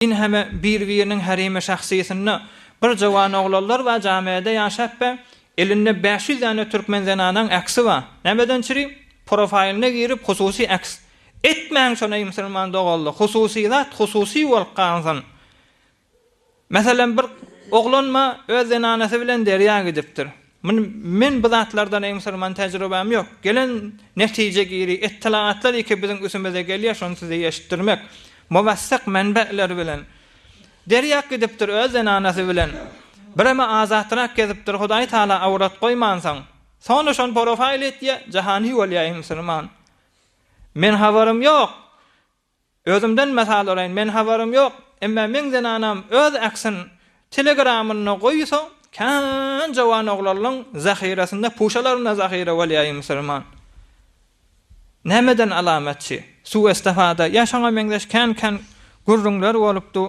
Inheme bir-biriniň härimi şahsysynda bir jowan oglanlar bar jamede ýaşap be elinde 500 däne türkmen zenanaň äksi bar. Nämeden çüri? Profaýlyna girip hususy äks. Etmäň şony eý musulman doganlar hususy zat hususy bolup galsyn. Meselem bir oglanma öz zenanasy bilen derýa gidipdir. Muny men bu zatlardan eý musulman tejribäm ýok. Gelen netije giri ettilaatlar ýeke biziň üsümize gelýär şony size ýeşitdirmek. Muwassak menbe'ler bilen. Derýa gidipdir öz zenanasy bilen. Bireme azatrak gezipdir Hudaý Taala awrat goýmansoň. Soňra şony porofaýl etýä jahany bolýa eý musulman. Men habarym ýok. Özümden mysal uraýyn, men habarym ýok, emma meň zenanam öz äksin telegramynda goýsa, kän jowan oglanlaň zahyrasynda, puşalarynda zahyra bolýaý musulman. Nämeden alamatçy? Suw-estefada ýa şoňa meňzeş kän-kän gürrüňler bolupdy.